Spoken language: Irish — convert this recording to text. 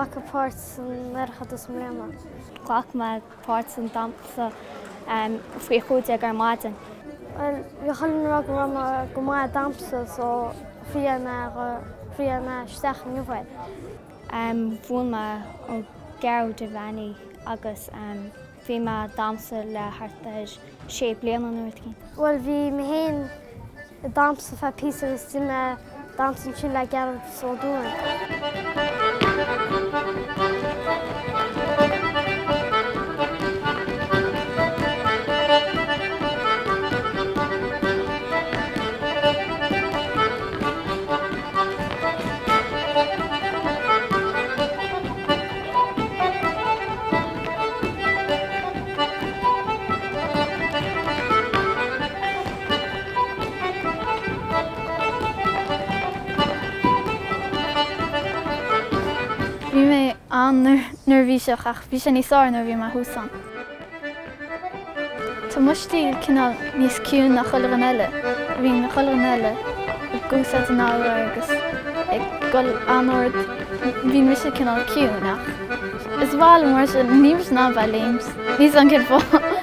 Glacadh páirt san Oireachtas i mbliana. Ghlac mé páirt san damhsa faoi 15 ar maidin. Bhuel, bhí chuile dhuine ag rá go raibh mé go maith ag damhsa so thriail mé thriail mé isteach inniu é. Bhuail mé ó Gearóid Devaney agus bhí mé ag damhsa le thart ar sé bliana nó rud éicint. Bhuel, bhí mé féin ag damhsa feadh píosa agus d'imigh mé damhsa ansin le Gearóid Ó Dúinn. Bhí mé an-neirbhíseach ach bhí sé níos fearr nuair a bhí mé thuas ann. Tá mo stíl cineál níos ciúine ná chuile dhuine eile. Bíonn chuile dhuine eile ag úsáid a n-glór agus ag dul an-ard. Bíonn mise cineál ciúin ach is mhaith liom mar sin, níl mise in ann bheith ag léimt. Níl 's agam cén fáth.